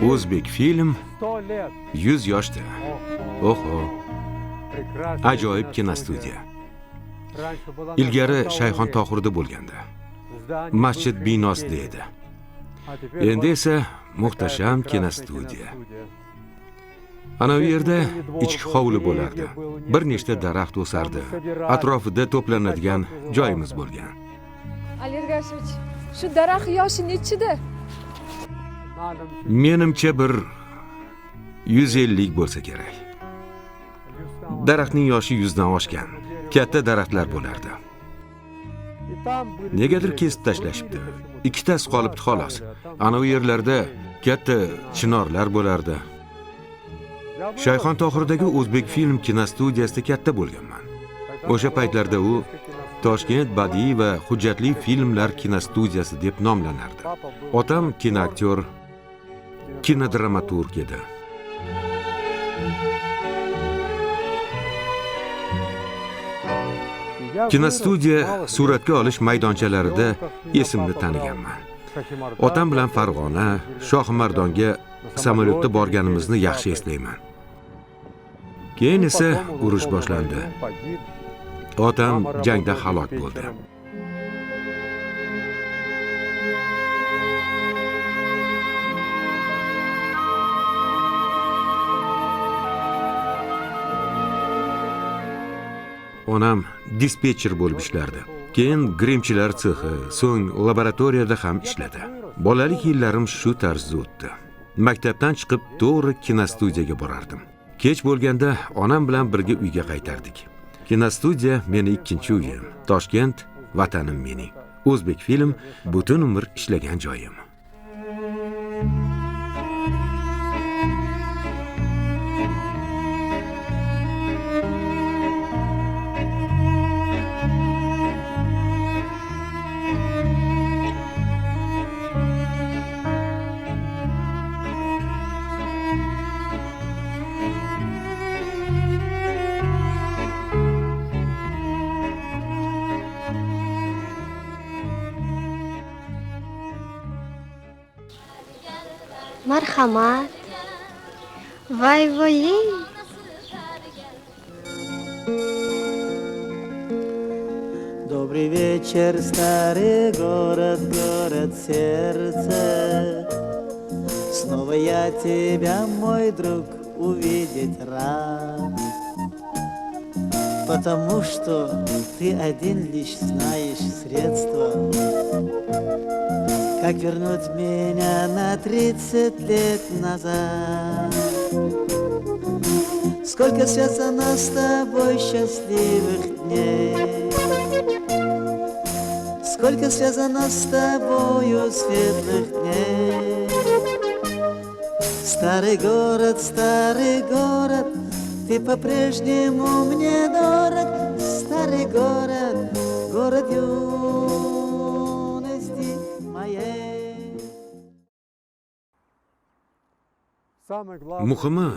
O'zbekfilm 100 yoshda. Oho. Ajoyib kinostudiya. Ilgari Shayxon Tohirda bo'lganda. Masjid binosida edi. Endi esa muhtasham kinostudiya. Ana u yerda ichki hovli bo'lardi. Bir nechta daraxt o'sardi. Atrofida to'planadigan joyimiz bo'lgan. Ali Ergashevich, shu daraxt yoshi nechida? Menimcha bir 150 bo'lsa kerak. Daraxtning yoshi 100 dan oshgan. Katta daraxtlar bo'lardi. Negadir kesib tashlashibdi. Ikkitasi qolibdi xolos. Ana u yerlarda katta chinorlar bo'lardi. Shayxon Tohirdagi O'zbekfilm kinostudiyasida katta bo'lganman. O'sha paytlarda u Toshkent badiiy va hujjatli filmlar kinostudiyasi deb nomlanardi. Otam kinoaktyor, kinodramaturg edi. Kinostudiya suratga olish maydonchalarida esimni taniganman. Otam bilan Farg'ona, Shohimardonga samolyotda borganimizni yaxshi eslayman. Keyin esa urush boshlandi. Otam jangda halok bo'ldi. Onam dispetcher bo'lib ishlardi. Keyin grimchilar sexi, so'ng laboratoriyada ham ishladi. Bolalik yillarim shu tarzda o'tdi. Maktabdan chiqib to'g'ri kinostudiyaga borardim. Kech bo'lganda onam bilan birga uyga qaytardik. Kinostudiya meni ikkinchi uyim. Toshkent vatanim mening. O'zbekfilm butun umr ishlagan joyim. Marhamat. Voy voy. Добрый вечер, старый город, город сердца. Снова я тебя, мой друг, увидеть рад. Потому что ты один лишь знаешь средства, как вернуть меня на 30 лет назад. Сколько связано с тобой счастливых дней, сколько связано с тобою светлых дней. Старый город, ты по-прежнему мне дорог. Старый город, город юности моей. Muhimi,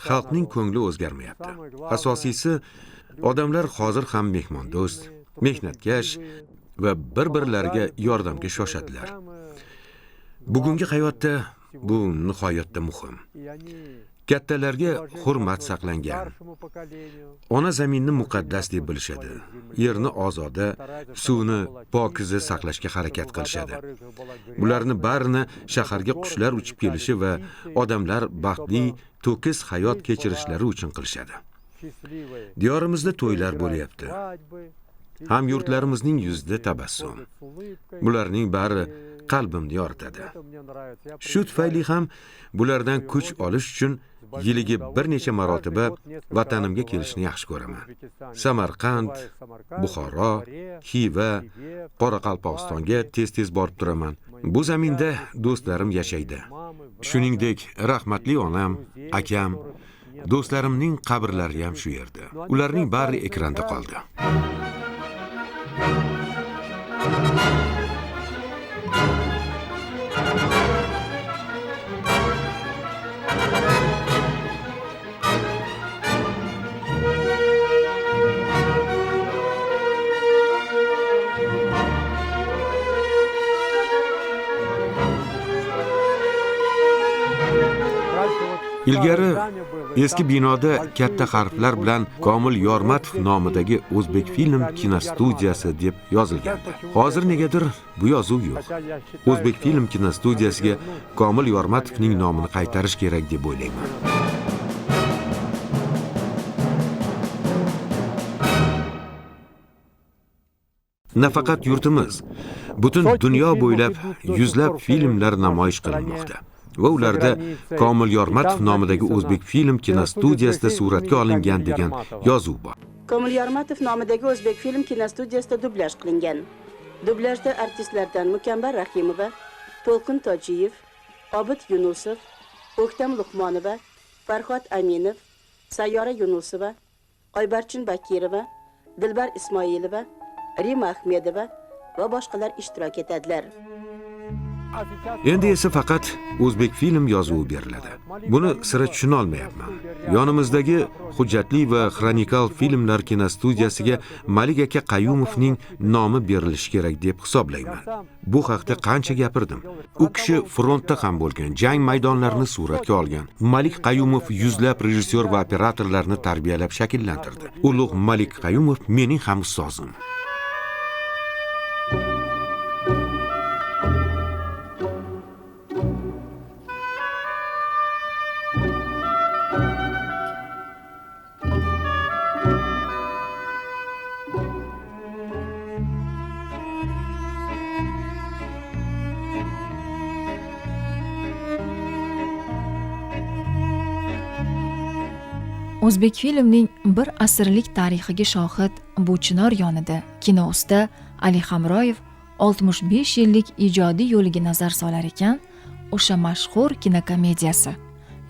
xalqning ko'ngli o'zgarmayapti. Asosiysi, odamlar hozir ham mehmondo'st, mehnatkash va bir-birlariga yordamga shoshadilar. Bugungi hayotda bu nihoyatda muhim. Kattalarga hurmat saqlangan. Ona zaminni muqaddas deb bilishadi. Yerni ozoda, suvni pokiza saqlashga harakat qilishadi. Bularni barini shaharga qushlar uchib kelishi va odamlar baxtli, to'kis hayot kechirishlari uchun qilishadi. Diyorimizda to'ylar bo'lyapti. Ham yurtlarimizning yuzida tabassum. Bularning bari qalbimni yoritadi. Shu tufayli ham bulardan kuch olish uchun yiliga bir necha marotaba vatanimga kelishni yaxshi ko'raman. Samarqand, Buxoro, Xiva, Qoraqalpog'istonga tez-tez borib turaman. Bu zaminda do'stlarim yashaydi. Shuningdek, rahmatli onam, akam, do'stlarimning qabrlari ham shu yerda. Ularning bari ekranda qoldi. Ilgari eski binoda katta harflar bilan Komil Yormatov nomidagi O'zbekfilm kinostudiyasi deb yozilgandi. Hozir negadir bu yozuv yo'q. O'zbekfilm kinostudiyasiga Komil Yormatovning nomini qaytarish kerak deb o'ylayman. Nafaqat yurtimiz, butun dunyo bo'ylab yuzlab filmlar namoyish qilinmoqda va ularda Komil Yormatov nomidagi O'zbekfilm kinostudiyasida suratga olingan degan yozuv bor. Komil Yormatov nomidagi O'zbekfilm kinostudiyasida dublyaj qilingan. Dublyajda artistlardan Mukambar Rahimova, To'lqin Tojiyev, Obid Yunusov, O'ktam Luqmonova, Farhod Aminov, Sayyora Yunusova, Oybarchin Bakirova, Dilbar Ismoilova, Rima Ahmedova va boshqalar ishtirok etadilar. Endi esa faqat O'zbekfilm yozuvi beriladi. Buni sira tushuna olmayapman. Yonimizdagi hujjatli va xronikal filmlar kinostudiyasiga Malik aka Qayumovning nomi berilishi kerak deb hisoblayman. Bu haqda qancha gapirdim. U kishi frontda ham bo'lgan, jang maydonlarini suratga olgan. Malik Qayumov yuzlab rejissyor va operatorlarni tarbiyalab shakllantirdi. Ulug' Malik Qayumov mening ham ustozim. O'zbekfilmning bir asrlik tarixiga shohid bu chinor yonida kino usta Ali Hamroyev 65 yillik ijodiy yo'liga nazar solar ekan, o'sha mashhur kinokomediyasi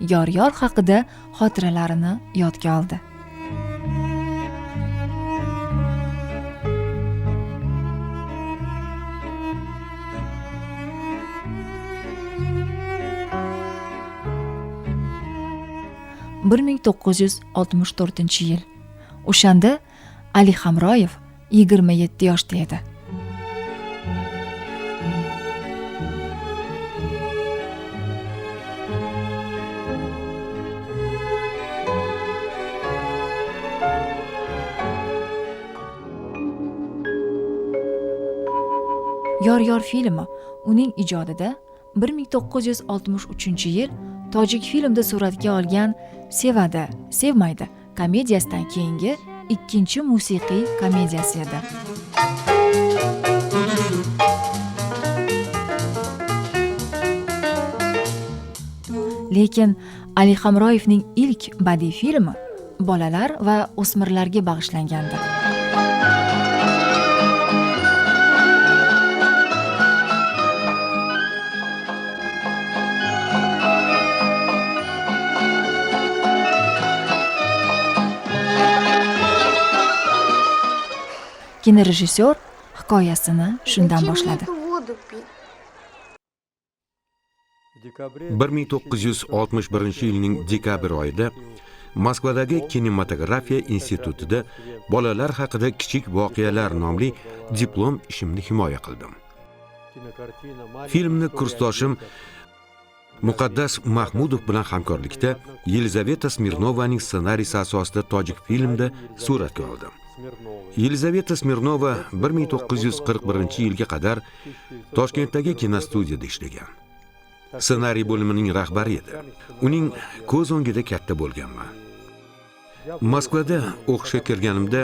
Yor-yor haqida xotiralarini yodga oldi. ...1964-yil. O'shanda Ali Hamroyev 27 yoshda edi. Yor-yor filmi uning ijodida 1963-yil Tojik filmda suratga olgan Sevadi, sevmaydi komediyasidan keyingi ikkinchi musiqiy komediyasi edi. Lekin Ali Hamroyevning ilk badiiy filmi bolalar va o'smirlarga bag'ishlangandi. Kinorejissyor hikoyasini shundan boshladi. 1961-yilning dekabr oyida Moskvadagi kinematografiya institutida bolalar haqida kichik voqealar nomli diplom ishimni himoya qildim. Filmni kursdoshim Muqaddas Mahmudov bilan hamkorlikda Yelizaveta Smirnovaning ssenariysi asosida Tojik filmda suratga oldim. Yelizaveta Smirnova 1941-yilga qadar Toshkentdagi kinostudiyada ishlagan. Ssenariy bo'limining rahbari edi. Uning ko'z o'ngida katta bo'lganman. Moskvada o'qishga kirganimda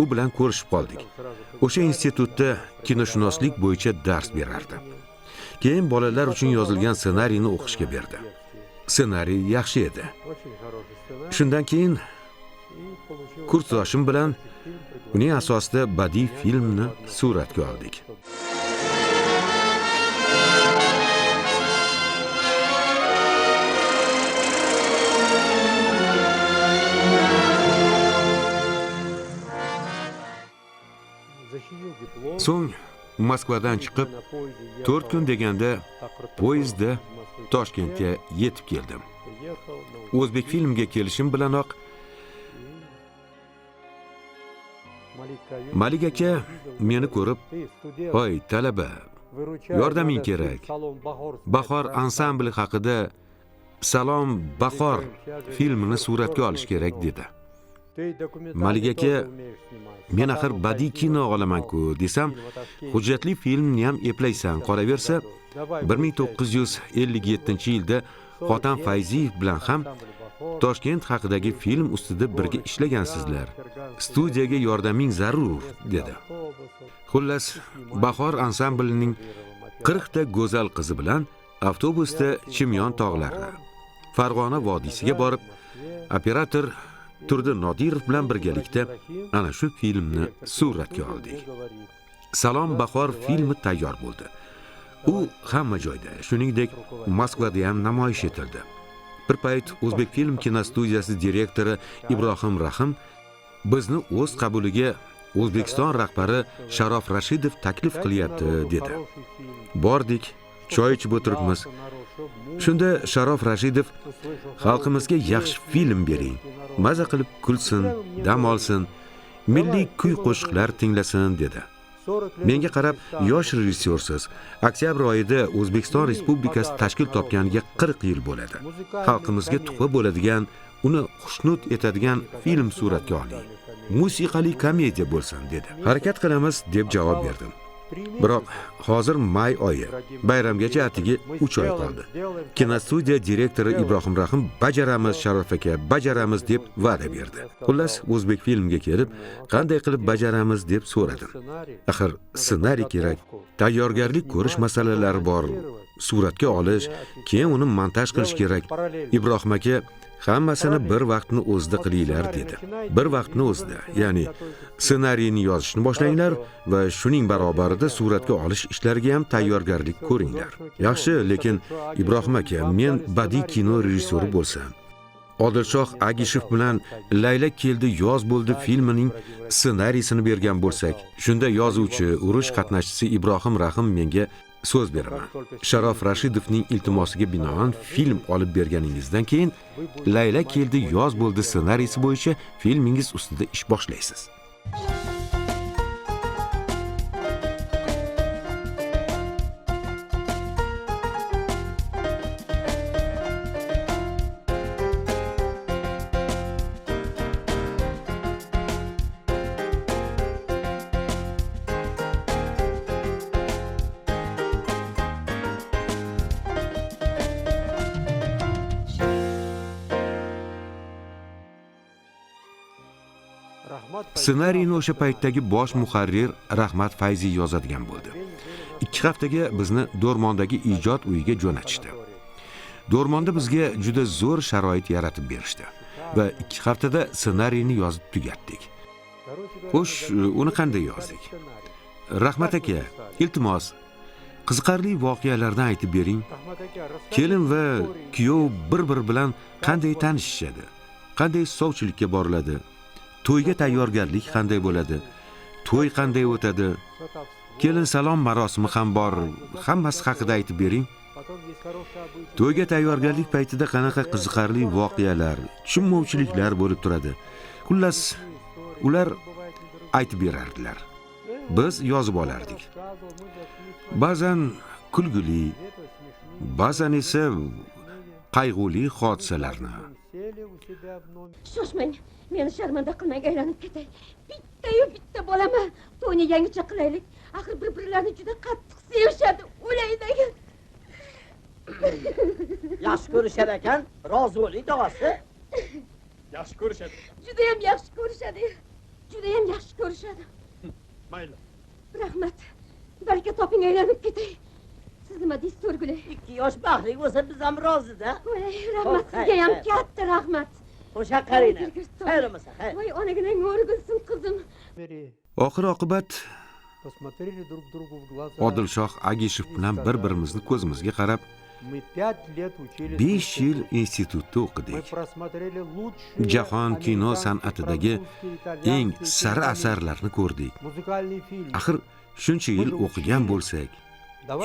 u bilan ko'rishib qoldik. O'sha institutda kinoshunoslik bo'yicha dars berardi. Keyin bolalar uchun yozilgan ssenariyni o'qishga berdi. Ssenariy yaxshi edi. Shundan keyin kursdoshim bilan uning asosida badiiy filmni suratga oldik. So'ng Moskvadan chiqib 4 kun deganda poyezdda Toshkentga yetib keldim. O'zbekfilmga kelishim bilanoq Malik aka meni ko'rib, "Oy talaba, yordaming kerak. Bahor ansambli haqida Salom Bahor filmini suratga olish kerak dedi. Malik aka, men axir badiiy kino olaman-ku desam, hujjatli filmni ham eplaysan, qolaversa 1957-yilda Xotam Fayziyev bilan ham Toshkent haqidagi film ustida birga ishlagansizlar. Studiyaga yordaming zarur dedi. Xullas, Bahor ansamblining 40 ta go'zal qizi bilan avtobusda Chimyon tog'lari, Farg'ona vodiysiga borib, operator Turdi Nodirov bilan birgalikda ana shu filmni suratga oldik. Salom Bahor filmi tayyor bo'ldi. U hamma joyda, shuningdek Moskvada ham namoyish etildi. Bir payt O'zbekfilm kinostudiyasi direktori Ibrohim Rahim bizni o'z qabuliga O'zbekiston rahbari Sharof Rashidov taklif qilyapti dedi. Bordik, choy ichib o'tiribmiz. Shunda Sharof Rashidov xalqimizga yaxshi film bering, maza qilib kulsin, dam olsin, milliy kuy-qo'shiqlar tinglasin dedi. Menga qarab, yosh rejissyorsiz, oktyabr oyida O'zbekiston Respublikasi tashkil topganiga 40 yil bo'ladi. Xalqimizga tuhfa bo'ladigan, uni xushnud etadigan film suratga oling. Musiqali komediya bo'lsin dedi. Harakat qilamiz deb javob berdim. Biroq hozir may oyi, bayramgacha atigi 3 oy qoldi. Kinostudiya direktori Ibrohim Rahim bajaramiz Sharof aka, bajaramiz deb va'da berdi. Xullas, O'zbekfilmga kelib, qanday qilib bajaramiz deb so'radim. Axir ssenariy kerak, tayyorgarlik ko'rish masalalari bor, suratga olish, keyin uni montaj qilish kerak. Ibrohim aka hammasini bir vaqtni o'zida qilinglar dedi. Bir vaqtni o'zida, ya'ni ssenariyni yozishni boshlanglar va shuning barobarida suratga olish ishlariga ham tayyorgarlik ko'ringlar. Yaxshi, lekin Ibrohim aka, men badiiy kino rejissyori bo'lsam, Odilshoh Agishev bilan Layla keldi yoz bo'ldi filmining ssenariysini bergan bo'lsak, shunda yozuvchi, urush qatnashchisi Ibrohim Rahim menga so'z beraman. Sharof Rashidovning iltimosiga binoan film olib berganingizdan keyin Layla keldi yoz bo'ldi ssenariysi bo'yicha filmingiz ustida ish boshlaysiz. Ssenariyni o'sha paytdagi bosh muharrir Rahmat Fayziy yozadigan bo'ldi. 2 haftaga bizni Do'rmondagi ijod uyiga jo'natishdi. Do'rmonda bizga juda zo'r sharoit yaratib berishdi va 2 haftada ssenariyni yozib tugatdik. Xo'sh, uni qanday yozdik? Rahmat aka, iltimos, qiziqarli voqealardan aytib bering. Kelin va kuyov bir-biri bilan qanday tanishishadi? Qanday sovchilikka boriladi? To'yga tayyorgarlik qanday bo'ladi? To'y qanday o'tadi? Kelin salom marosimi ham bor. Hammasi haqida aytib bering. To'yga tayyorgarlik paytida qanaqa qiziqarli voqealar, tushunmovchiliklar bo'lib turadi. Xullas, ular aytib berardilar. Biz yozib olardik. Ba'zan kulguli, ba'zan esa qayg'uli hodisalarni. Shoshmang, meni sharmanda qilmang, aylanib ketay. Bitta-yu bitta bolama, to'yni yangicha qilaylik. Axir bir-birlarini juda qattiq sevishadi, o'laydi. Yaxshi ko'rishar ekan, rozi bo'ling tog'asi. Yaxshi ko'rishadi. Juda ham yaxshi ko'rishadi. Juda ham yaxshi ko'rishadi. Mayli. Rahmat. Baraka toping, aylanib ketay. Siz nima deysiz, To'rguli? 2 yosh baxtli bo'lsa biz ham rozida. Voy, rahmat sizga ham katta rahmat. Qo'sha qaranglar. Xayr bo'lmasa, xayr. Voy, onaginang o'rgilsin qizim. Oxir oqibat Odilshoh Agishev bilan bir-birimizni ko'zimizga qarab 5 yil institutda o'qidik. Jahon kino san'atidagi eng sara asarlarni ko'rdik. Axir shuncha yil o'qigan bo'lsak,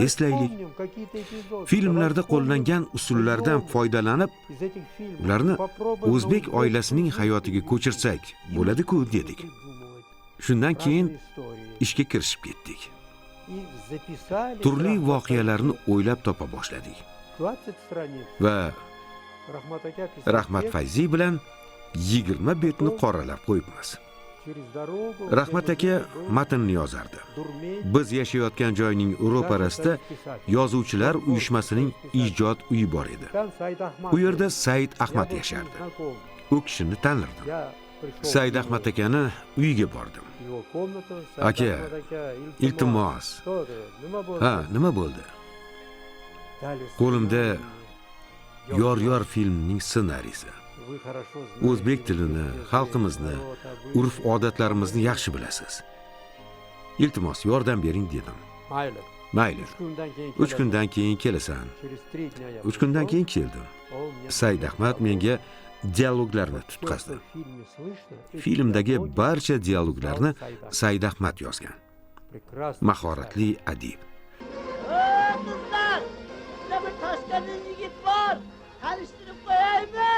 eslaylik. Filmlarda qo'llangan usullardan foydalanib, ularni o'zbek oilasining hayotiga ko'chirsak bo'ladi-ku dedik. Shundan keyin ishga kirishib ketdik. Turli voqealarni o'ylab topa boshladik. Va Rahmat Fayziy bilan 20 betni qoralab qo'yibmiz. Rahmat aka matnni yozardi. Biz yashayotgan joyning ro'parasida yozuvchilar uyushmasining ijod uyi bor edi. U yerda Said Ahmad yashardi. U kishini tanirdim. Said Ahmad akani uyiga bordim. Aka, iltimos. Ha, nima bo'ldi? Qo'limda Yor-yor filmining ssenariysi. O'zbek tilini, xalqimizni, urf-odatlarimizni yaxshi bilasiz. Iltimos, yordam bering dedim. Mayli. 3 kundan keyin kelasan. 3 kundan keyin keldim. Said Ahmad menga dialoglarni tutqazdi. Filmdagi barcha dialoglarni Said Ahmad yozgan. Mahoratli adib. Qizlar, sizda bir Toshkentda yigit bor. Tanishtirib qo'yaymi?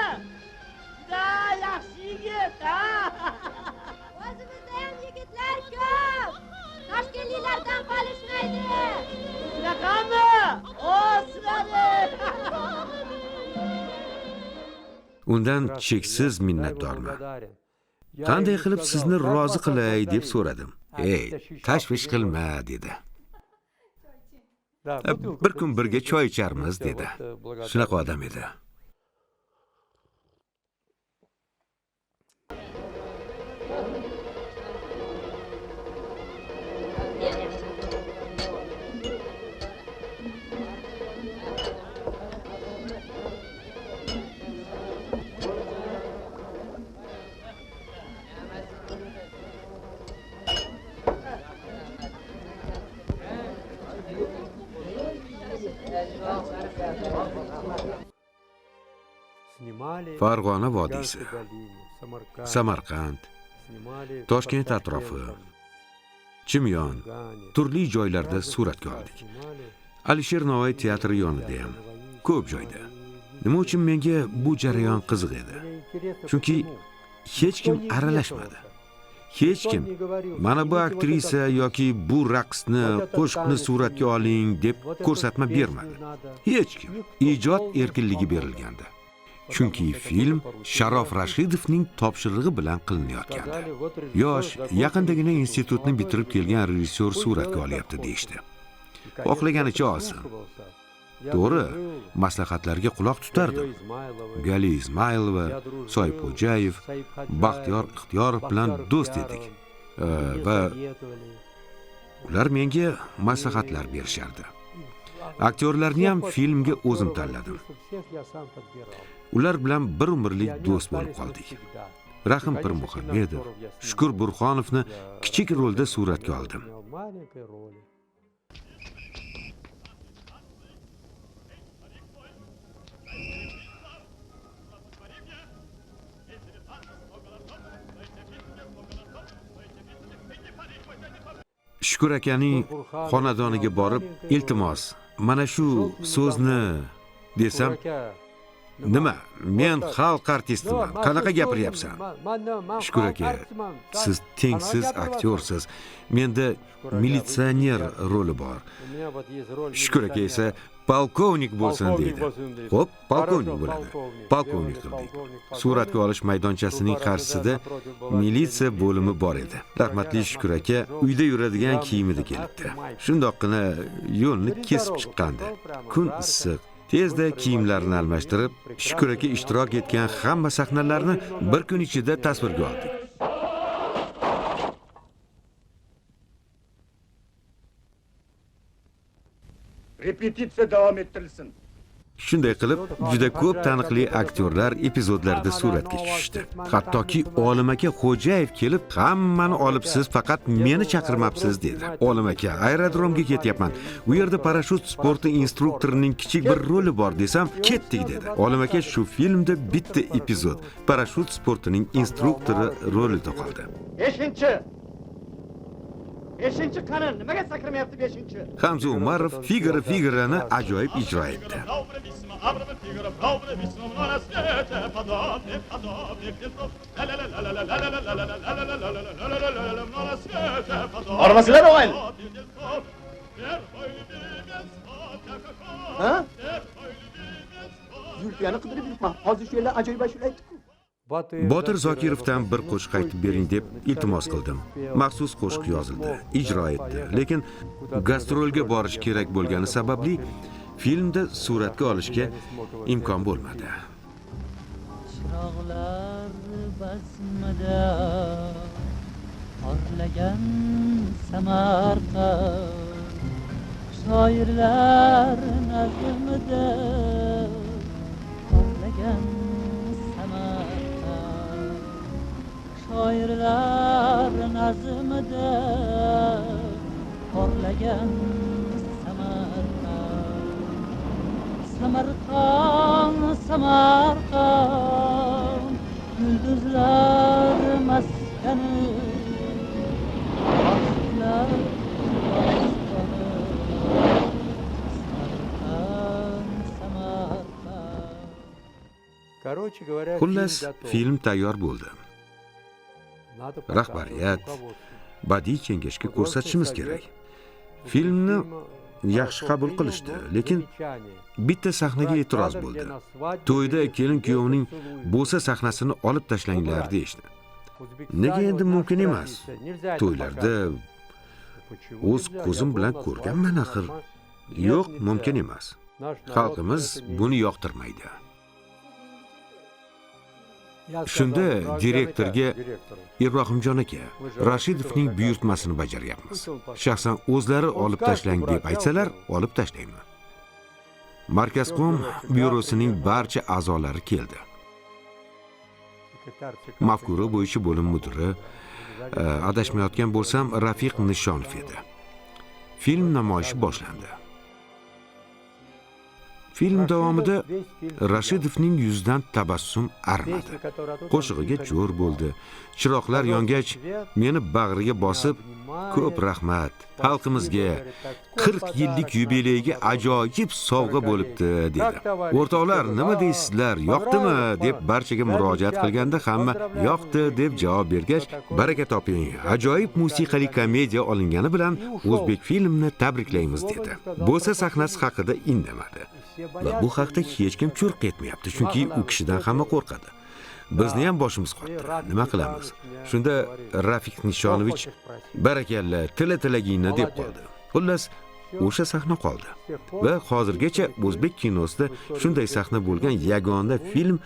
Juda yaxshi yigit, ha? O'zimizda ham yigitlar ko'p. Toshkentliklardan qolishmaydi. Shunaqami? O, sizlar. Undan cheksiz minnatdorman. Qanday qilib sizni rozi qilay deb so'radim. Ey, tashvish qilma dedi. Bir kun birga choy icharmiz dedi. Shunaqa odam edi. Farg'ona vodiysi, Samarqand, Toshkent atrofi, Chimyon, turli joylarda suratga oldik. Alisher Navoiy teatri yonida ham, ko'p joyda. Nima uchun menga bu jarayon qiziq edi? Chunki hech kim aralashmadi. Hech kim mana bu aktrisa yoki bu raqsni, qo'shiqni suratga oling deb ko'rsatma bermadi. Hech kim. Ijod erkinligi berilgandi. Chunki film Sharof Rashidovning topshirig'i bilan qilinayotgandi. Yosh, yaqindagina institutni bitirib kelgan rejissyor suratga olyapti deyishdi. Xohlaganicha olsin. To'g'ri, maslahatlarga quloq tutardim. Gali Ismailova, Soyibxo'jayev, Baxtiyor Ixtiyorov bilan do'st edik. Va ular menga maslahatlar berishardi. Aktyorlarni ham filmga o'zim tanladim. Ular bilan bir umrlik do'st bo'lib qoldik. Rahim Pirmuhammedov, Shukur Burxonovni kichik rolda suratga oldim. Shukur akaning xonadoniga borib, iltimos, mana shu so'zni desam, nima, men xalq artistiman, qanaqa gapiryapsan? Shukur aka, siz tengsiz aktyorsiz. Menda militsioner roli bor. Shukur aka esa polkovnik bo'lsin deydi. Xo'p, polkovnik bo'ladi. Polkovnik qildik. Suratga olish maydonchasining qarshisida militsiya bo'limi bor edi. Rahmatli Shukur aka uyda yuradigan kiyimida kelibdi. Shundoqqina yo'lni kesib chiqqandi. Kun issiq. Tezda kiyimlarini almashtirib, Shukur aka ishtirok etgan hamma sahnalarni bir kun ichida tasvirga oldik. Repetitsiya davom ettirilsin. Shunday qilib, juda ko'p taniqli aktyorlar epizodlarda suratga tushishdi. Hattoki Olim aka Xo'jayev kelib, hammani olibsiz, faqat meni chaqirmabsiz dedi. Olim aka, aerodromga ketyapman. U yerda parashyut sporti instruktorining kichik bir roli bor desam, ketdik dedi. Olim aka shu filmda bitta epizod parashyut sportining instruktori rolida qoldi. 5-chi. 5-chi qani, nimaga sakramayapti 5-chi? Hamza Umarov Figaro Figaroni ajoyib ijro etdi. Hormasizlar o'g'il. Ha? Zulfiyani qidirib yuribman. Hozir shu yerda ajoyib ashula aytdi-ku. Botir Zokirovdan bir qo'shiq aytib bering deb iltimos qildim. Maxsus qo'shiq yozildi, ijro etdi. Lekin gastrolga borish kerak bo'lgani sababli filmda suratga olishga imkon bo'lmadi. Chiroqlar bazmida porlagan Samarqand, shoirlar nazmida porlagan Samarqand, shoirlar nazmida porlagan Samarqand. Samarqand, Samarqand, yulduzlar maskani, oshiqlar ostoni. Samarqand, Samarqand. Xullas, film tayyor bo'ldi. Rahbariyat, badiiy kengashga ko'rsatishimiz kerak. Filmni yaxshi qabul qilishdi, lekin bitta sahnaga e'tiroz bo'ldi. To'yda kelin-kuyovning bo'sa sahnasini olib tashlanglar deyishdi. Nega endi mumkin emas? To'ylarda o'z ko'zim bilan ko'rganman axir. Yo'q, mumkin emas. Xalqimiz buni yoqtirmaydi. Shunda direktorga Ibrohimjon aka, Rashidovning buyurtmasini bajaryapmiz. Shaxsan o'zlari olib tashlang deb aytsalar, olib tashlayman. Markazqom byurosining barcha a'zolari keldi. Mafkura bo'yicha bo'lim mudiri, adashmayotgan bo'lsam, Rafiq Nishonov edi. Film namoyishi boshlandi. Film davomida Rashidovning yuzidan tabassum armadi. Qo'shig'iga jo'r bo'ldi. Chiroqlar yongach, meni bag'riga bosib, ko'p rahmat, xalqimizga 40 yillik yubileyga ajoyib sovg'a bo'libdi, dedi. O'rtoqlar, nima deysizlar, yoqdimi deb barchaga murojaat qilganda hamma yoqdi deb javob bergach, baraka toping, ajoyib musiqali komediya olingani bilan o'zbek filmni tabriklaymiz dedi. Bo'sa sahnasi haqida indamadi. Va bu haqda hech kim churq etmayapti, chunki u kishidan hamma qo'rqadi. Bizni ham boshimiz qotdi. Nima qilamiz? Shunda Rafiq Nishonovich barakalla, tila tilagingni deb qoldi. Xullas, o'sha sahna qoldi. Va hozirgacha o'zbek kinosida shunday sahna bo'lgan yagona film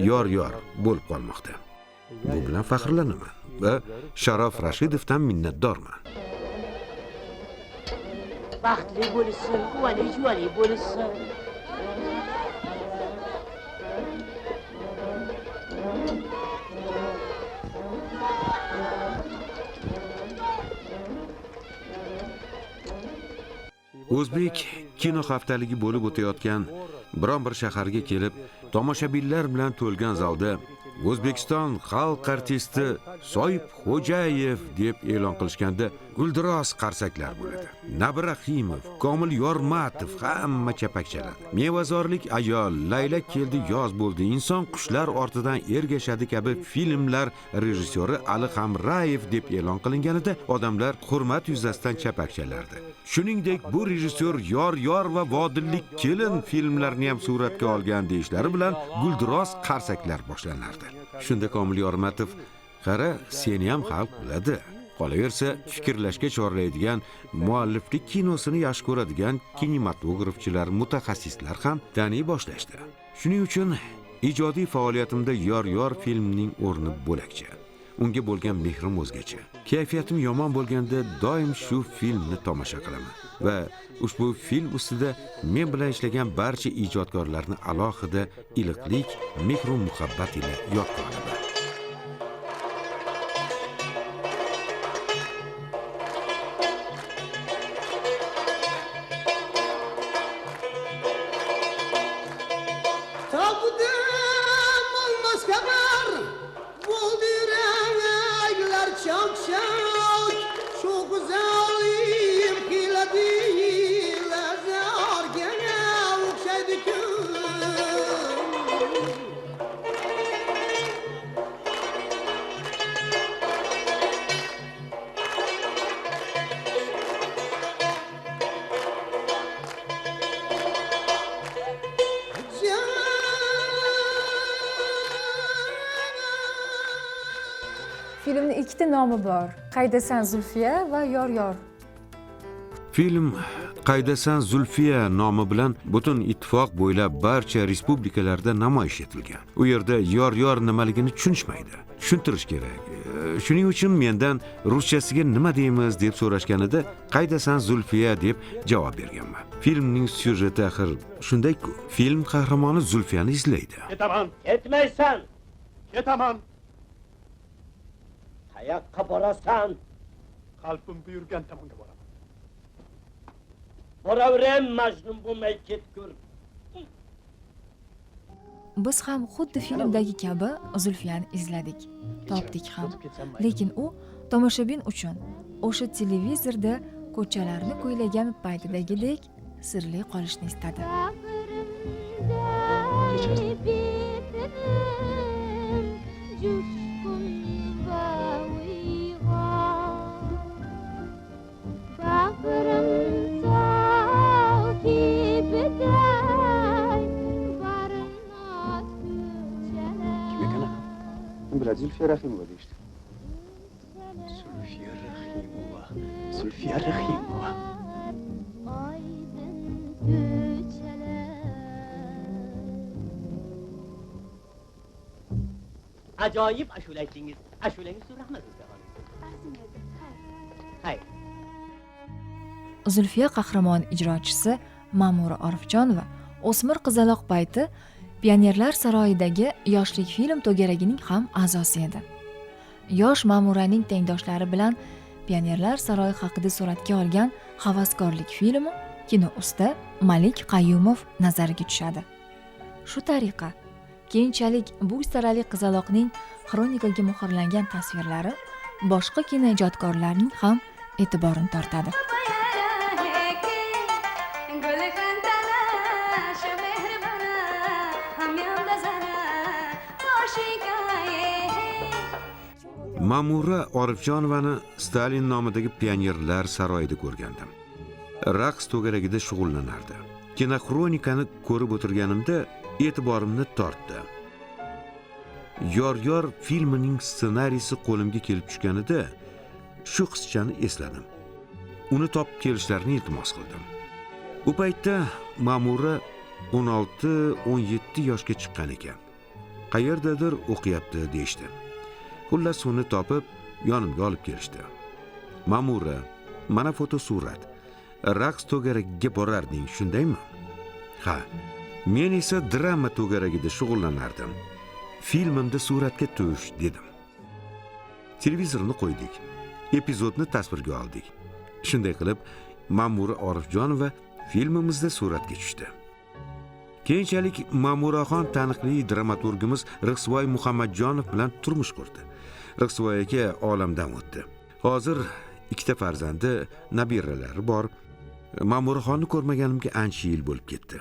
Yor-yor bo'lib qolmoqda. Bu bilan faxrlanaman va Sharof Rashidovdan minnatdorman. Baxtli bo'lsin, quvonli bo'lsin. O'zbek kino haftaligi bo'lib o'tayotgan biron bir shaharga kelib, tomoshabinlar bilan to'lgan zalda O'zbekiston xalq artisti Soyib Xo'jayev deb e'lon qilishganda guldiroz qarsaklar bo'ladi. Nabi Rahimov, Komil Yormatov hamma chapak chaladi. Mevazorlik ayol, Layla keldi yoz bo'ldi, inson qushlar ortidan ergashadi kabi filmlar rejissyori Ali Hamrayev deb e'lon qilinganida odamlar hurmat yuzasidan chapak chalardi. Shuningdek, bu rejissyor Yor-yor va Vodillik kelin filmlarini ham suratga olgan deyishlari bilan guldiroz qarsaklar boshlanardi. Shunda Komil Yormatov, qara, seni ham xalq biladi. Qolaversa, fikrlashga chorlaydigan, mualliflik kinosini yaxshi ko'radigan kinematografchilar, mutaxassislar ham taniy boshlashdi. Shuning uchun ijodiy faoliyatimda Yor-yor filmining o'rni bo'lakcha. Unga bo'lgan mehrim o'zgacha. Kayfiyatim yomon bo'lganda doim shu filmni tomosha qilaman va ushbu film ustida men bilan ishlagan barcha ijodkorlarni alohida iliqlik, mehru muhabbat ila yodga olaman. Filmni ikkita nomi bor. Qaydasan Zulfiya va Yor yor. Film Qaydasan Zulfiya nomi bilan butun ittifoq bo'ylab barcha respublikalarda namoyish etilgan. U yerda yor yor nimaligini tushunishmaydi. Tushuntirish kerak. Shuning uchun mendan ruschasiga nima deymiz deb so'rashganida Qaydasan Zulfiya deb javob berganman. Filmning syujeti axir shunday-ku. Film qahramoni Zulfiyani izlaydi. Ketaman. Ketmaysan. Ketaman. Qayoqqa borasan? Qalbim buyurgan tomonga boraman. Boraverim, majnun bo'lmay ketgur. Biz ham xuddi filmdagi kabi Zulfiyani izladik, topdik ham. Lekin u tomoshabin uchun o'sha televizorda ko'chalarni kuylagan paytidagidek sirli qolishni istadi. Kim ekan? Kim biladi, Zulfiya Rahimova deyishdi. Zulfiya Rahimova, Zulfiya Rahimova. Ajoyib ashula aytdingiz. Ashulangiz uchun rahmat Zulfiyaxonim. Xayr. Zulfiya qahramon ijrochisi Ma'mura Orifjonova o'smir qizaloq payti Pionerlar saroyidagi Yoshlik film to'garagining ham a'zosi edi. Yosh Ma'muraning tengdoshlari bilan Pionerlar saroyi haqida suratga olgan Havaskorlik filmi kino usta Malik Qayumov nazariga tushadi. Shu tariqa keyinchalik bu sarali qizaloqning xronikaga muhrlangan tasvirlari boshqa kino ijodkorlarning ham e'tiborini tortadi. Ma'mura Orifjonovani Stalin nomidagi Pionerlar saroyida ko'rgandim. Raqs to'garagida shug'ullanardi. Kinoxronikani ko'rib o'tirganimda e'tiborimni tortdi. Yor yor filmining ssenariysi qo'limga kelib tushganida shu qizchani esladim. Uni topib kelishlarini iltimos qildim. U paytda Ma'mura 16-17 yoshga chiqqan ekan. Qayerdadir o'qiyapti deyishdi. Xullas uni topib yonimga olib kelishdi. Ma'mura, mana fotosurat. Raqs to'garagiga borarding, shundaymi? Ha. Men esa drama to'garagida shug'ullanardim. Filmimda suratga tush dedim. Televizorni qo'ydik. Epizodni tasvirga oldik. Shunday qilib Ma'mura Orifjonova filmimizda suratga tushdi. Keyinchalik Ma'muraxon taniqli dramaturgimiz Rixsivoy Muhammadjonov bilan turmush qurdi. Rixsivoy aka olamdan o'tdi. Hozir ikkita farzandi, nabiralari bor. Ma'muraxonni ko'rmaganimga ancha yil bo'lib ketdi.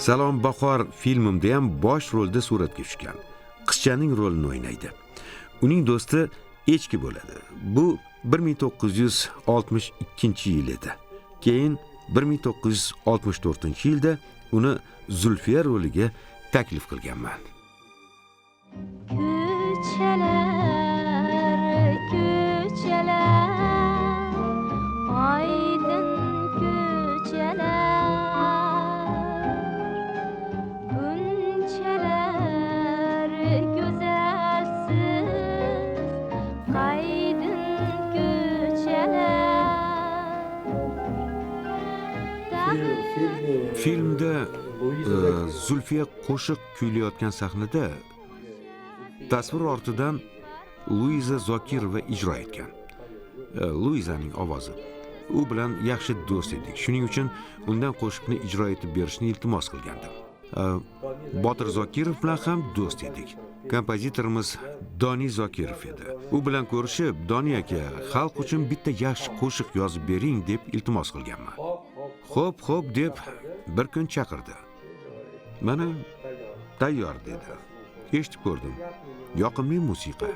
Salom Bahor filmimda ham bosh rolda suratga tushgan. Qizchaning rolini o'ynaydi. Uning do'sti echki bo'ladi. Bu 1962-yil edi. Keyin 1964-yilda uni Zulfiya roliga taklif qilganman. Ko'chalar, ko'chalar, oydin ko'chalar, bunchalar go'zalsiz aydin ko'chalar. Filmda Zulfiya qo'shiq kuylayotgan sahnada tasvir ortidan Luiza Zokirova ijro etgan. Luizaning ovozi. U bilan yaxshi do'st edik. Shuning uchun undan qo'shiqni ijro etib berishni iltimos qilgandim. Botir Zokirov bilan ham do'st edik. Kompozitorimiz Doni Zokirov edi. U bilan ko'rishib, Doni aka, xalq uchun bitta yaxshi qo'shiq yozib bering deb iltimos qilganman. Xo'p, xo'p deb bir kun chaqirdi. Mana tayyor dedi. Eshitib ko'rdim. Yoqimli musiqa.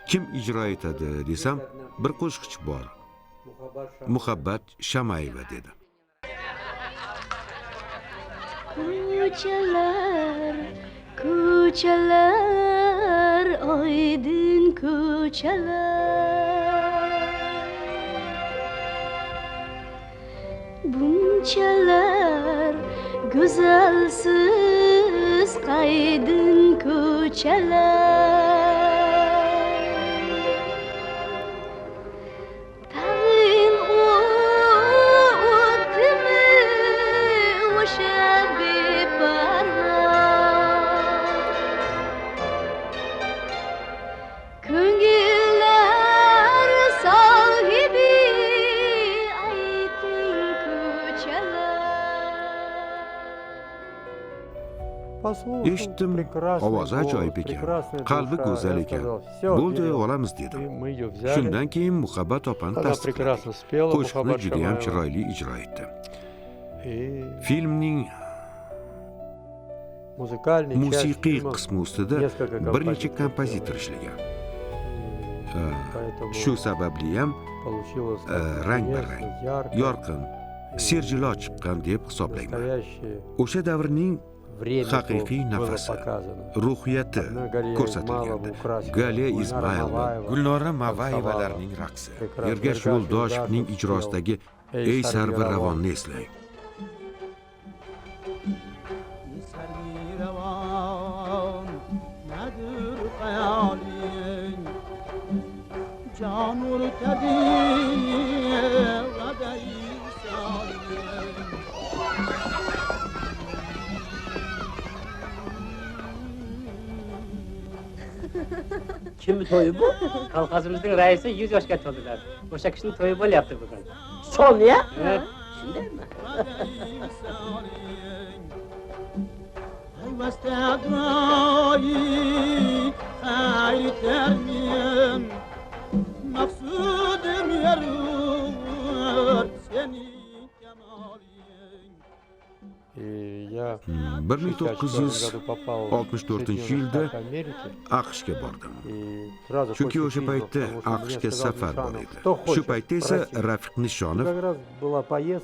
Kim ijro etadi desam, bir qo'shiqchi bor. Muhabbat Shamayeva dedi. Ko'chalar, ko'chalar, oydin ko'chalar. Bunchalar go'zalsiz qaydin ko'chalar. Tag'in o'tdimi o'sha beparvo, ko'ngillar sohibi ayting ko'chalar. Eshitdim, ovozi ajoyib ekan, qalbi go'zal ekan. Bo'ldi, olamiz dedim. Shundan keyin Muhabbat opani tasdiqladik. Qo'shiqni juda ham chiroyli ijro etdi. Filmning musiqiy qismi ustida bir necha kompozitor ishlagan. Shu sababli ham rang-barang, yorqin, serjilo chiqqan deb hisoblayman. O'sha davrning haqiqiy nafasi, ruhiyati ko'rsatilgandi. Galiya Ismayilova, Gulnora Mavayevalarning raqsi, Ergash Yo'ldoshevning ijrosidagi Ey sarvi ravonni eslang. Kimni to'yi bu? Kolxozimizning raisi 100 yoshga to'ldilar. O'sha kishining to'yi bo'lyapti bugun. Sonya? Shundaymi? Hı, 1964-yilda AQShga bordim. Chunki o'sha paytda AQShga safar bor edi. Shu paytda esa Rafiq Nishonov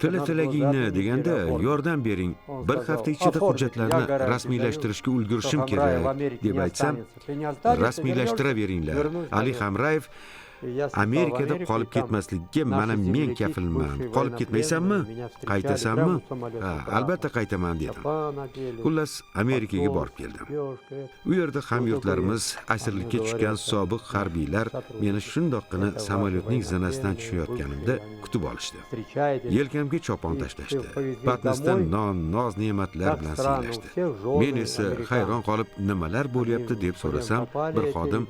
tila tilagingni deganda yordam bering, bir hafta ichida hujjatlarni rasmiylashtirishga ulgurishim kerak deb aytsam, rasmiylashtiraveringlar. Ali Hamrayev Amerikada qolib ketmasligiga mana men kafilman. Qolib ketmaysanmi? Qaytasanmi? Ha, albatta qaytaman dedim. Xullas, Amerikaga borib keldim. U yerda hamyurtlarimiz asirlikka tushgan sobiq harbiylar meni shundoqqina samolyotning zinasidan tushayotganimda kutib olishdi. Yelkamga chopon tashlashdi. Patnisdan non, noz ne'matlar bilan siylashdi. Men esa hayron qolib, nimalar bo'lyapti deb so'rasam, bir xodim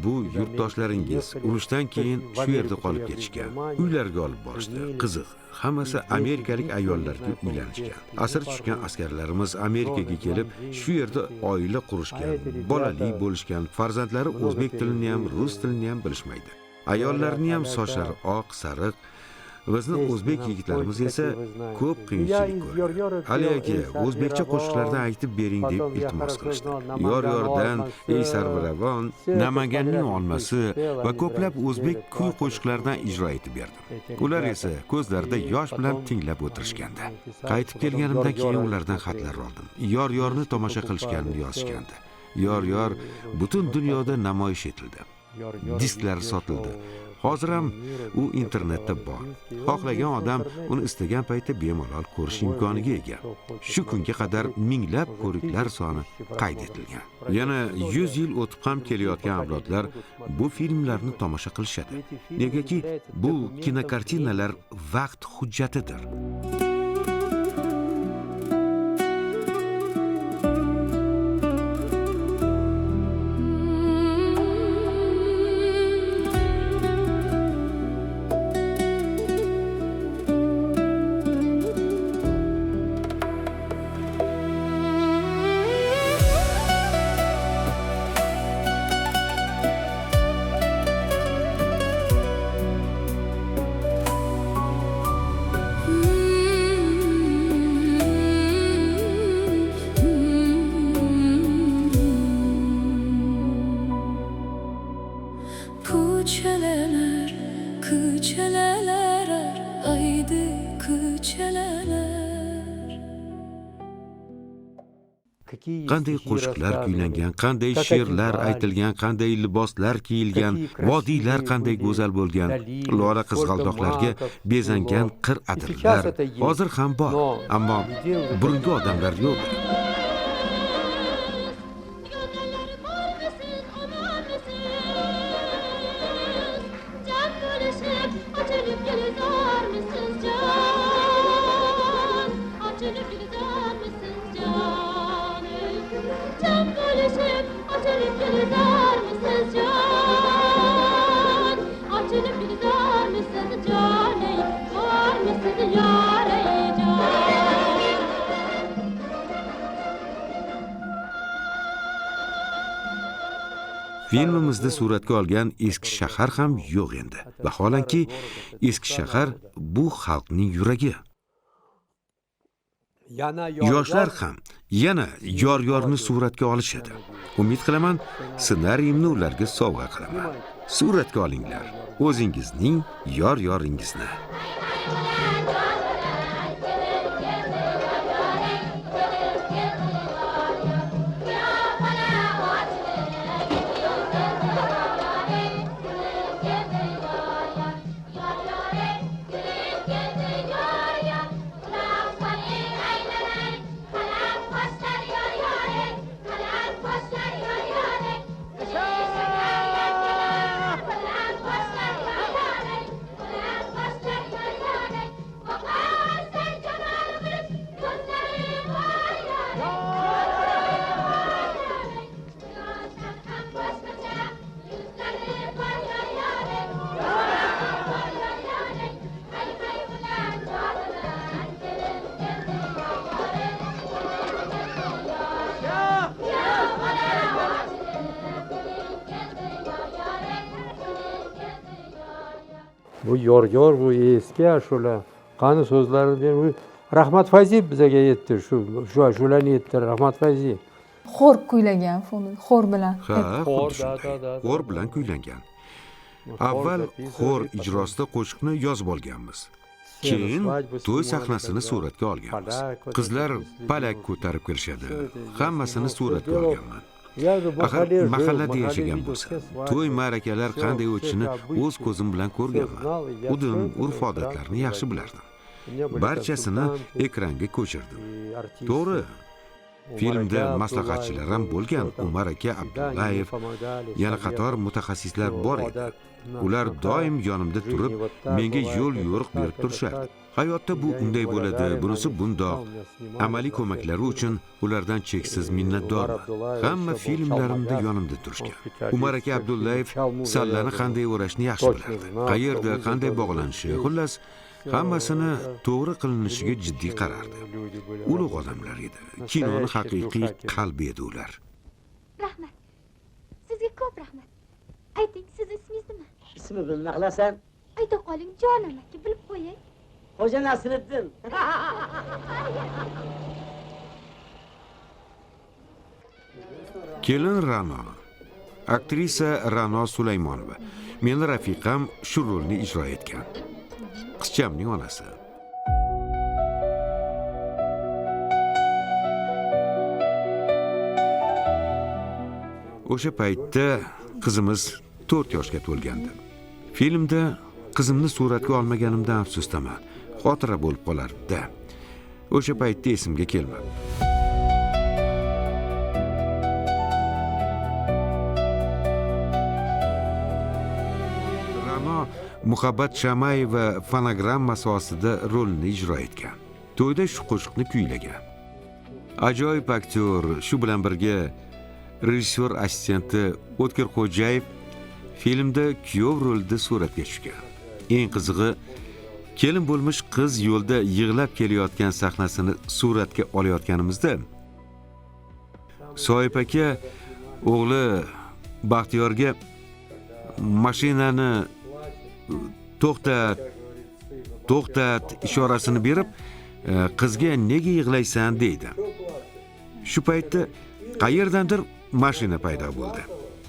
bu yurtdoshlaringiz urushdan keyin shu yerda qolib ketishgan. Uylarga olib borishdi. Qiziq, hammasi amerikalik ayollarga uylanishgan. Asir tushgan askarlarimiz Amerikaga kelib, shu yerda oila qurishgan, bolali bo'lishgan, farzandlari o'zbek tilini ham, rus tilini ham bilishmaydi. Ayollarning ham sochlari oq, sariq. Bizni o'zbek yigitlarimiz esa ko'p qiyinchilik ko'rdi. Ali aka, o'zbekcha qo'shiqlardan aytib bering deb iltimos qilishdi. Yor-yordan, Ey sarviravon, Namanganning olmasi va ko'plab o'zbek kuy qo'shiqlaridan ijro etib berdim. Ular esa ko'zlarida yosh bilan tinglab o'tirishgandi. Qaytib kelganimdan keyin ulardan xatlar oldim. Yor-yorni tomosha qilishganini yozishgandi. Yor-yor butun dunyoda namoyish etildi. Disklari sotildi. Hozir ham u internetda bor. Xohlagan odam uni istagan paytda bemalol ko'rish imkoniga ega. Shu kunga qadar minglab ko'riklar soni qayd etilgan. Yana 100 yil o'tib ham kelayotgan avlodlar bu filmlarni tomosha qilishadi. Negaki bu kinokartinalar vaqt hujjatidir. Kuçeleler, kuçeleler. Qanday qo'shiqlar kuylangan, qanday she'rlar aytilgan, qanday liboslar kiyilgan, vodiylar qanday go'zal bo'lgan, lola qizg'aldoqlarga bezangan qir adirlar hozir ham bor, ammo burungi odamlar yo'q. Filmimizda suratga olgan eski shahar ham yo'q endi. Vaholanki, eski shahar bu xalqning yuragi. Yoshlar ham yana yor-yorni suratga olishadi. Umid qilaman, ssenariyimni ularga sovg'a qilaman. Suratga olinglar o'zingizning yor-yoringizni. Bu yor-yor, bu eski ashula. Qani so'zlarini bu Rahmat Fayziyev bizaga yetdi, shu ashulani yetdi Rahmat Fayziyev. Xor kuylagan, xor bilan. Ha, xor bilan kuylangan. Avval xor ijrosida qo'shiqni yozib olganmiz. Keyin to'y sahnasini suratga olganmiz. Qizlar palak ko'tarib kelishadi. Hammasini suratga olganman. Axir mahallada yashagan bo'lsam, to'y ma'rakalar qanday o'tishini o'z ko'zim bilan ko'rganman. Udum, urf-odatlarni yaxshi bilardim. Barchasini ekranga ko'chirdim. To'g'ri, filmda maslahatchilar ham bo'lgan. Umar aka Abdullayev, yana qator mutaxassislar bor edi. Ular doim yonimda turib, menga yo'l yo'riq berib turishardi. Hayotda bu unday bo'ladi, bunisi bundoq. Amaliy ko'maklari uchun ulardan cheksiz minnatdorman. Hamma filmlarimda yonimda turishgan. Umar aka Abdullayev sallani qanday o'rashni yaxshi bilardi. Qayerda qanday bog'lanishi, xullas, hammasini to'g'ri qilinishiga jiddiy qarardi. Ulug' odamlar edi. Kinoni haqiqiy qalbi edi ular. Rahmat. Sizga ko'p rahmat. Ayting, siz ismingiz nima? Ismi bilma qilasan. Ayta qoling, jonim aka, bilib qo'yay. Xo'ja Nasriddin. Kelin Ra'no. Aktrisa Ra'no Sulaymonova. Meni rafiqam shu rolni ijro etgan. Qizchamning onasi. O'sha paytda qizimiz 4 yoshga to'lgandi. Filmda qizimni suratga olmaganimdan afsusdaman. Xotira bo'lib qolardi. O'sha paytda esimga kelmadi. Ra'no Muhabbat Shamayeva fonogrammasi ostida rolini ijro etgan. To'yda shu qo'shiqni kuylagan. Ajoyib aktyor, shu bilan birga rejissyor assistenti O'tkir Xo'jayev filmda kuyov rolida suratga tushgan. Eng qizig'i, kelin bo'lmish qiz yo'lda yig'lab kelayotgan sahnasini suratga olayotganimizda Soyib aka o'g'li Baxtiyorga mashinani to'xtat, to'xtat ishorasini berib, qizga nega yig'laysan deydi. Shu paytda qayerdandir mashina paydo bo'ldi.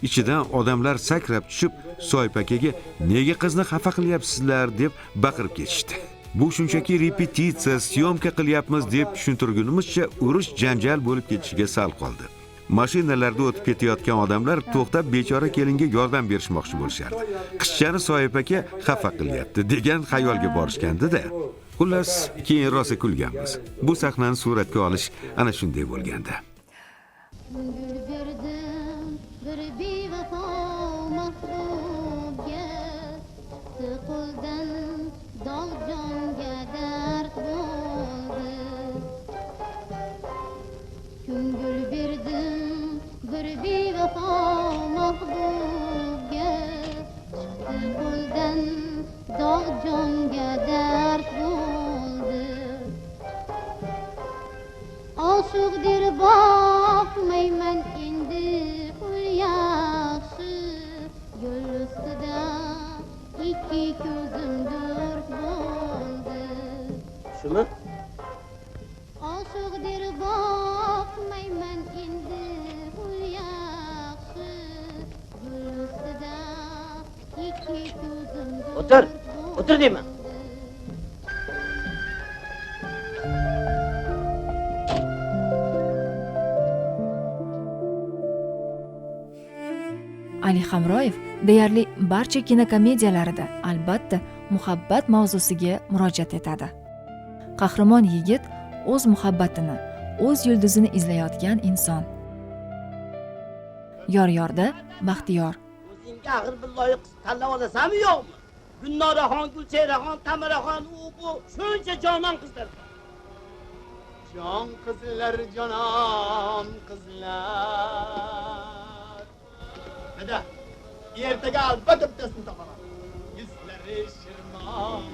Ichidan odamlar sakrab tushib, Soyib akaga nega qizni xafa qilyapsizlar deb baqirib ketishdi. Bu shunchaki repetitsiya, syomka qilyapmiz deb tushuntirgunimizcha urush janjal bo'lib ketishiga sal qoldi. Mashinalarda o'tib ketayotgan odamlar to'xtab bechora kelinga yordam berishmoqchi bo'lishardi. Qizchani Soyib aka xafa qilyapti degan xayolga borishgandi-da. Xullas, keyin rosa kulganmiz. Bu sahnani suratga olish ana shunday bo'lgandi. Ko'ngil berdim bir bevafo mahbubga, chiqdi qo'ldan dog' jonga dard bo'ldi. Ko'ngil berdim bir bevafo mahbubga, chiqdi qo'ldan dog' jonga dard bo'ldi. Oshiq der boqmayman endi ul yaxshi, yo'l ustida ikki ko'zim durt bo'ldi. Shumi? Oshiq der boqmayman endi ul yaxshi, yo'l ustida ikki ko'zim durt. O'tir, o'tir deyman. Ali Hamroyev deyarli barcha kinokomediyalarida albatta muhabbat mavzusiga murojaat etadi. Qahramon yigit o'z muhabbatini, o'z yulduzini izlayotgan inson. Yor-yorda Baxtiyor. O'zingga axir bir loyiq qiz tanlab olasanmi yo'qmi? Gulnoraxon, Gulchehraxon, Tamaraxon, u bu shuncha jonon qizlar. Jon qizlar, jonon qizlar. Dada, ertaga albatta bittasini topaman. Yuzlari shirmon.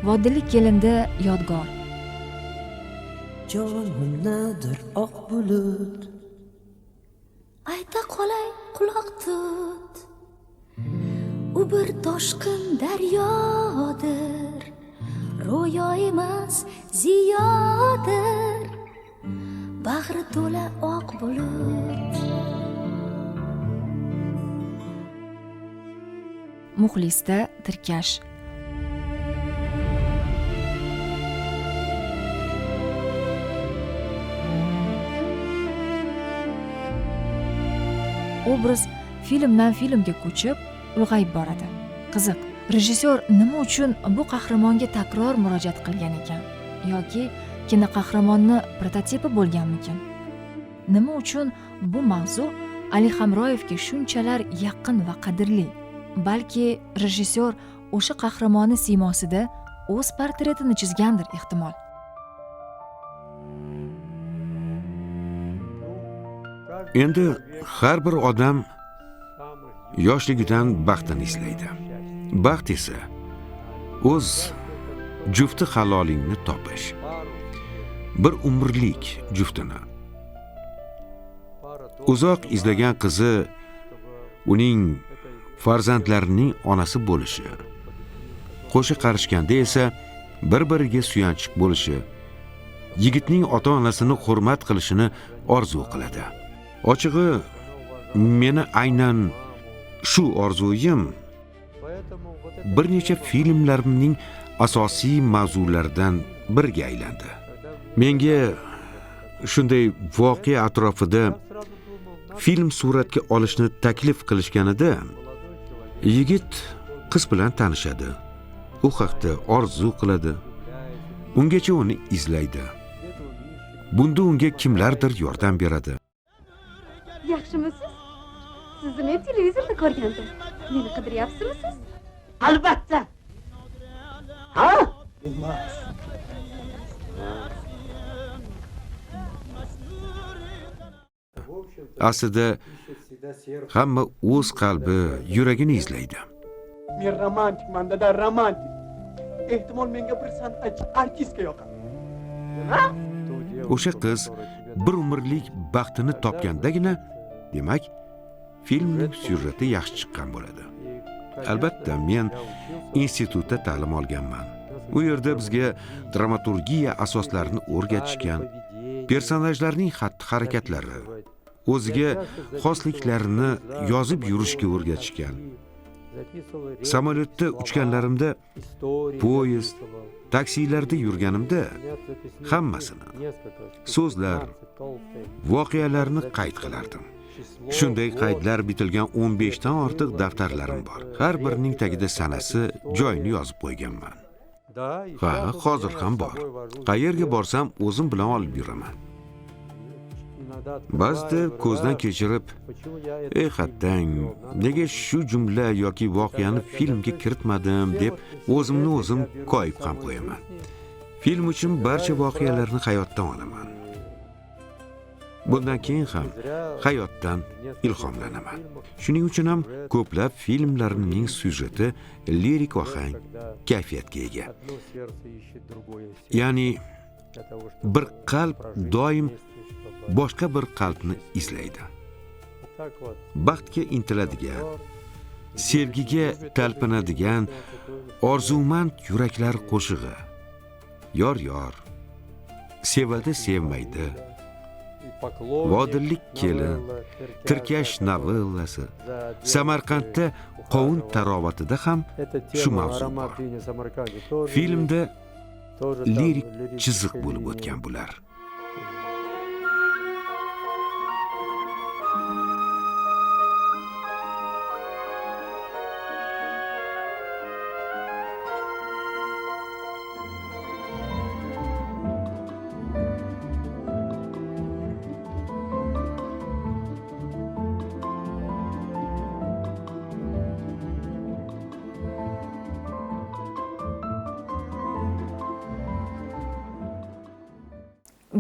Vodillik kelinda Yodgor. Jonimdadir oq bulut. Ayta qolay quloq tut. U bir toshqin daryodir. Ro'yo emas, ziyodir. Bag'ri to'la oq bulut. Muxlisda Tirkash. Obraz filmdan filmga ko'chib, ulg'ayib boradi. Qiziq, rejissyor nima uchun bu qahramonga takror murojaat qilgan ekan? Yoki kinoqahramonni prototipi bo'lganmikin? Nima uchun bu mavzu Ali Hamroyevga shunchalar yaqin va qadrli? Balki rejissyor o'sha qahramoni siymosida o'z portretini chizgandir ehtimol. Endi har bir odam yoshligidan baxtini izlaydi. Baxt esa o'z jufti halolingni topish. Bir umrlik juftini. Uzoq izlagan qizi uning farzandlarining onasi bo'lishi, qo'sha qarishganda esa bir-biriga suyanchiq bo'lishi, yigitning ota-onasini hurmat qilishini orzu qiladi. Ochig'i, meni aynan shu orzuyim bir necha filmlarimning asosiy mavzularidan biriga aylandi. Menga shunday voqea atrofida film suratga olishni taklif qilishganida yigit qiz bilan tanishadi. U haqda orzu qiladi. Ungacha uni izlaydi. Bunda unga kimlardir yordam beradi. Yaxshimisiz? Sizni men televizorda ko'rgandim. Meni qidiryapsizmi siz? Albatta. Ha? Emas. Aslida hamma o'z qalbi, yuragini izlaydi. Men romantikman, dada, romantik. Ehtimol menga bir san'atchi artistga yoqadi. Nima? O'sha qiz bir umrlik baxtini topgandagina, demak, filmning syujeti yaxshi chiqqan bo'ladi. Albatta, men institutda ta'lim olganman. U yerda bizga dramaturgiya asoslarini o'rgatishgan, personajlarning xatti-harakatlari, o'ziga xosliklarini yozib yurishga o'rgatishgan. Samolyotda uchganlarimda, poyezd, taksilarda yurganimda hammasini, so'zlar, voqealarni qayd qilardim. Shunday qaydlar bitilgan 15 dan ortiq daftarlarim bor. Har birining tagida sanasi, joyini yozib qo'yganman. Ha, hozir ham bor. Qayerga borsam o'zim bilan olib yuraman. Ba'zida ko'zdan kechirib, ey hattang, nega shu jumla yoki voqeani filmga kiritmadim deb o'zimni o'zim koyib ham qo'yaman. Film uchun barcha voqealarni hayotdan olaman. Bundan keyin ham hayotdan ilhomlanaman. Shuning uchun ham ko'plab filmlarimning syujeti lirik ohang, kayfiyatga ega. Ya'ni bir qalb doim boshqa bir qalbni izlaydi. Baxtga intiladigan, sevgiga talpinadigan orzumand yuraklar qo'shig'i. Yor-yor, sevadi sevmaydi, Vodillik kelin, Tirkash novellasi, Samarqandda qovun tarovatida ham shu mavzu bor. Filmda lirik chiziq bo'lib o'tgan bular.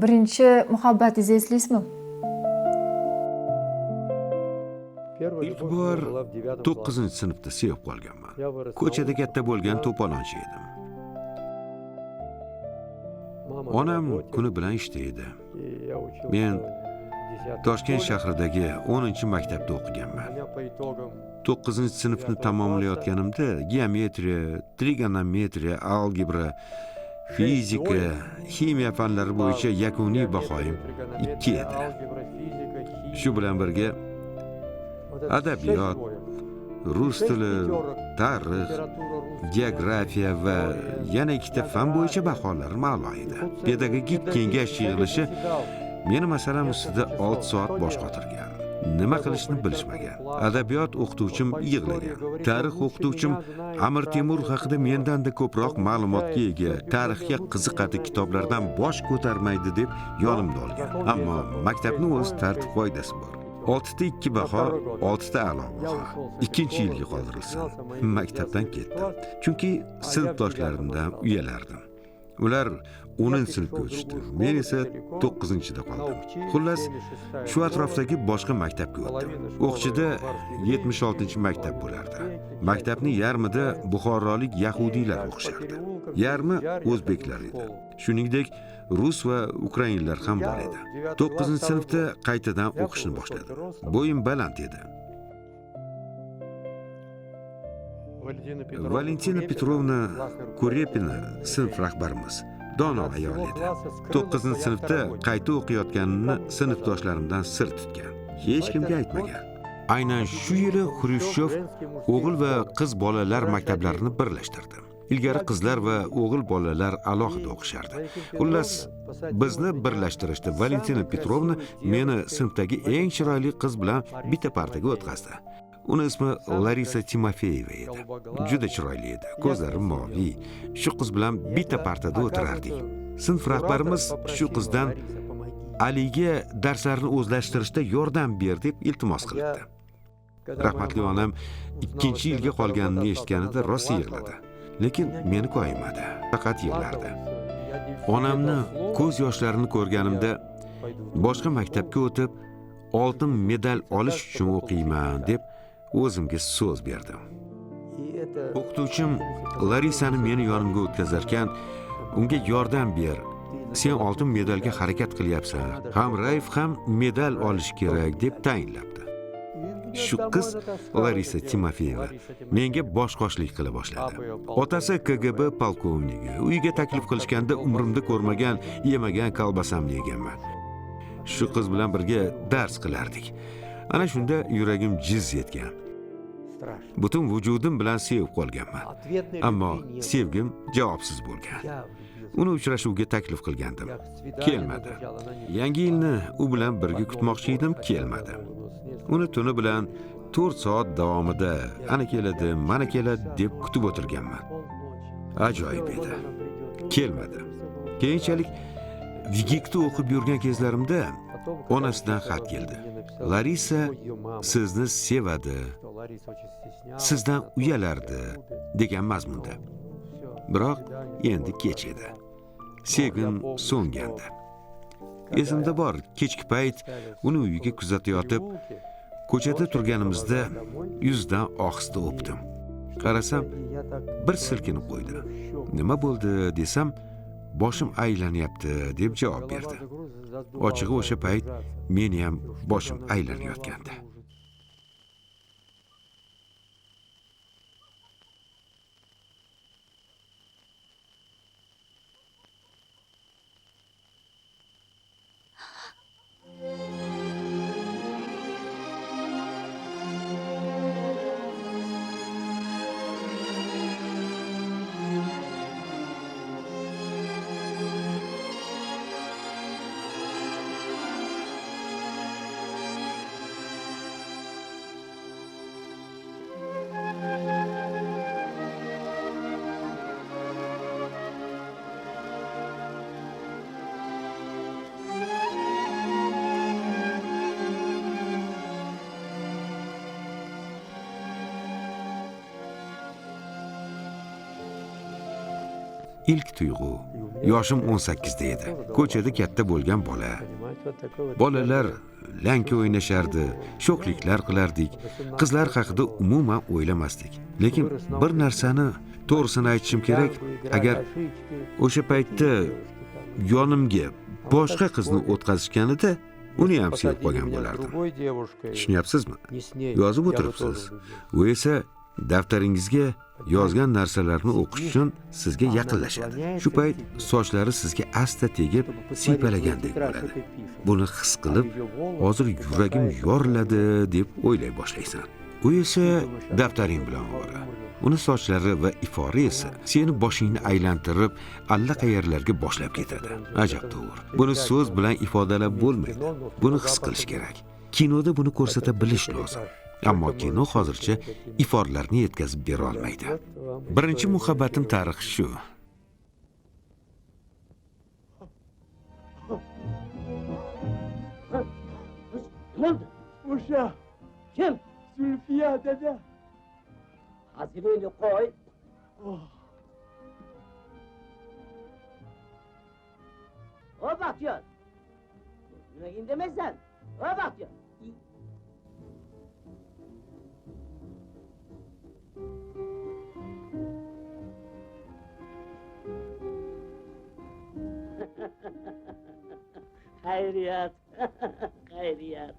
Birinchi muhabbatingizni eslaysizmi? İlk bor 9-sinfda sevib qolganman. Ko'chada katta bo'lgan to'polonchi edim. Onam kuni bilan ishda edi. Men Toshkent shahridagi 10-maktabda o'qiganman. 9-sinfni tamomlayotganimda geometriya, trigonometriya, algebra, fizika, ximiya fanlari bo'yicha yakuniy bahoyim 2 edi. Shu bilan birga adabiyot, rus tili, tarix, geografiya va yana ikkita fan bo'yicha baholarim a'lo edi. Pedagogik kengash yig'ilishi meni masalam ustida 6 soat bosh qotirgan. Nima qilishni bilishmagan. Adabiyot o'qituvchim yig'lagan. Tarix o'qituvchim Amir Temur haqida mendan-da ko'proq ma'lumotga ega, tarixga qiziqadi, kitoblardan bosh ko'tarmaydi deb yonimda olgan. Ammo maktabning o'z tartib qoidasi bor. 6ta 2 baho, 6ta a'lo baho. 2-yilga qoldirilsin. Maktabdan ketdim. Chunki sinfdoshlarimdan uyalardim. Ular 10-sinfga o'tishdi. Men esa 9-da qoldim. Xullas, shu atrofdagi boshqa maktabga o'tdim. O'qchida 76-maktab bo'lardi. Maktabning yarmida buxorolik yahudiylar o'qishardi. Yarmi o'zbeklar edi. Shuningdek, rus va ukrainlar ham bor edi. 9-sinfda qaytadan o'qishni boshladim. Bo'yim baland edi. Valentina Petrovna Kurepina sinf rahbarimiz, dono ayol edi. 9-sinfda qayta o'qiyotganini sinfdoshlarimdan sir tutgan. Hech kimga aytmagan. Aynan shu yili Xrushchev o'g'il va qiz bolalar maktablarini birlashtirdi. Ilgari qizlar va o'g'il bolalar alohida o'qishardi. Xullas, bizni birlashtirishdi. Valentina Petrovna meni sinfdagi eng chiroyli qiz bilan bitta partaga o'tqazdi. Uni ismi Larisa Timofeyeva edi. Juda chiroyli edi. Ko'zlari moviy. Shu qiz bilan bitta partada o'tirardik. Sinf rahbarimiz shu qizdan Aliga darslarni o'zlashtirishda yordam ber deb iltimos qilibdi. Rahmatli onam 2-yilga qolganini eshitganida rosa yig'ladi. Lekin meni koyimadi. Faqat yig'lardi. Onamni ko'z yoshlarini ko'rganimda boshqa maktabga o'tib oltin medal olish uchun o'qiyman deb o'zimga so'z berdim. O'qituvchim Larisani meni yonimga o'tkazarkan, unga yordam ber. Sen oltin medalga harakat qilyapsan. Hamrayev ham medal olish kerak deb tayinlabdi. Shu qiz Larisa Timofeyeva menga boshqoshlik qila boshladi. Otasi KGB polkovnigi. Uyga taklif qilishganda umrimda ko'rmagan, yemagan kolbasamni yeganman. Shu qiz bilan birga dars qilardik. Ana shunda yuragim jiz etgan. Butun vujudim bilan sevib qolganman. Ammo sevgim javobsiz bo'lgan. Uni uchrashuvga taklif qilgandim. Kelmadi. Yangi yilni u bilan birga kutmoqchi edim, kelmadi. Uni tuni bilan 4 soat davomida ana keladi, mana keladi deb kutib o'tirganman. Ajoyib edi. Kelmadi. Keyinchalik VGIKda o'qib yurgan kezlarimda onasidan xat keldi. Larisa sizni sevadi, sizdan uyalardi degan mazmunda. Biroq endi kech edi. Sevgim so'ngandi. Esimda bor, kechki payt uni uyiga kuzatayotib, ko'chada turganimizda yuzidan ohista o'pdim. Qarasam, bir silkinib qo'ydi. Nima bo'ldi desam, boshim aylanyapti deb javob berdi. Ochig'i o'sha payt meni ham boshim aylanayotgandi. Ilk tuyg'u. Yoshim 18 da edi. Ko'chada katta bo'lgan bola. Bolalar lanka o'ynashardi, sho'xliklar qilardik. Qizlar haqida umuman o'ylamasdik. Lekin bir narsani to'g'risini aytishim kerak, agar o'sha paytda yonimga boshqa qizni o'tkazishganida uni ham sevib qolgan bo'lardim. Tushunyapsizmi? Yozib o'tiribsiz. U esa daftaringizga yozgan narsalarni o'qish uchun sizga yaqinlashadi. Shu payt sochlari sizga asta tegib, siypalagandek bo'ladi. Buni his qilib, hozir yuragim yoriladi deb o'ylay boshlaysan. U esa daftaring bilan ovora. Uni sochlari va ifori esa seni boshingni aylantirib, allaqayerlarga boshlab ketadi. Ajab to'g'ri. Buni so'z bilan ifodalab bo'lmaydi. Buni his qilish kerak. Kinoda buni ko'rsata bilish lozim. Ammo kino hozircha iforlarni yetkazib bera olmaydi. Birinchi muhabbatim tarixi shu. Nima? O'sha. Kim? Zulfiya dada. Hazilingni qo'y. O Baxtiyor. Nimaga indamaysan? O Baxtiyor. Xayriyat, xayriyat.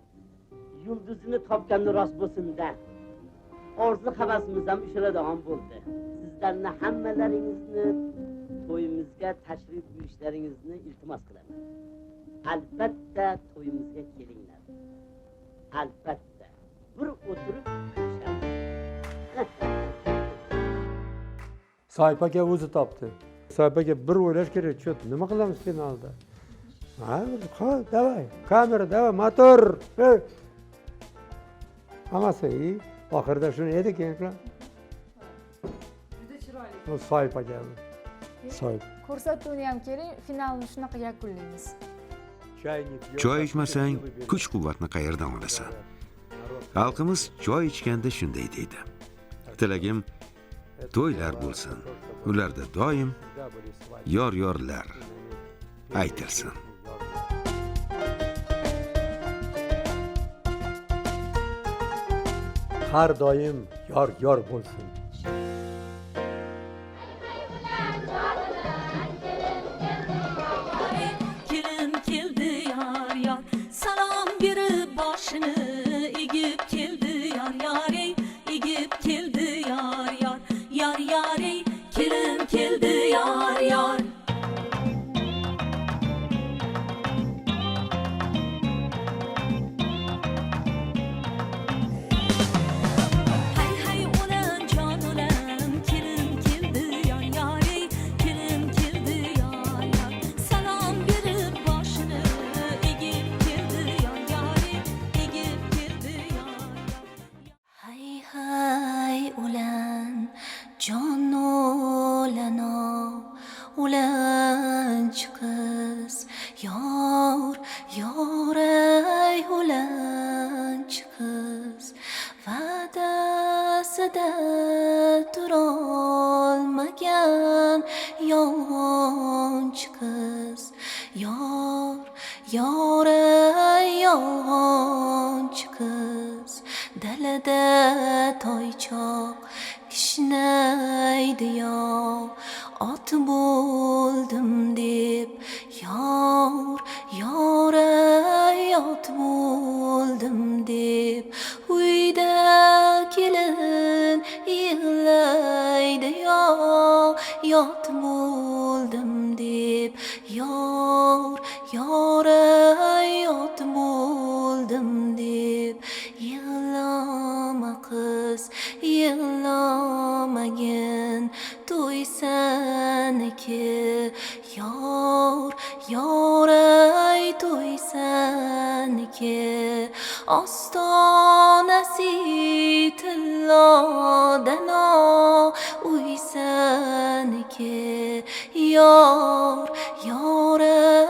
Yulduzini topganni rost bo'lsin-da. Orzu havasimiz ham ushaladigan bo'ldi. Sizlarni hammalaringizni to'yimizga tashrif buyurishlaringizni iltimos qilaman. Albatta to'yimizga kelinglar. Albatta. Bir o'tirib kulishamiz. Soyib aka o'zi topdi. Soyib aka bir o'ylash kerak, nima qilamiz finalda? Ha, давай, kamera, давай, motor. Hammasi oxirida shuni edi keyin. Juda chiroyli. Soyib aka. Soyib. Ko'rsatuvni ham keling, finalni shunaqa yakunlaymiz. Choy ichmasang, kuch-quvvatni qayerdan olasan? Xalqimiz choy ichganda shunday deydi. Tilagim to'ylar bo'lsin. Ularda doim yor-yorlar aytilsin. Har doim yor-yor bo'lsin. Kelin keldi yor yor, salom berib boshini egib keldi yor yor ey, egib keldi yor yor, yor yor ey, kelin keldi yor yor. Hay hay. Jon o'lano o'lanchi qiz, yor yor ey o'lanchi qiz. Va'dasida turolmagan yolg'onchi qiz, yor yor ey yolg'onchi qiz. Dalada toychoq kishnaydi yov, ot bo'ldim deb, yor yor ey ot bo'ldim deb. Uyda kelin yig'laydi yov, yot bo'ldim deb, yor yor ey yot bo'ldim deb. Yig'lama qiz, yig'lamagin, to'y saniki, yor yor ey to'y saniki. Ostonasi tillodan uy saniki, yor yor ey.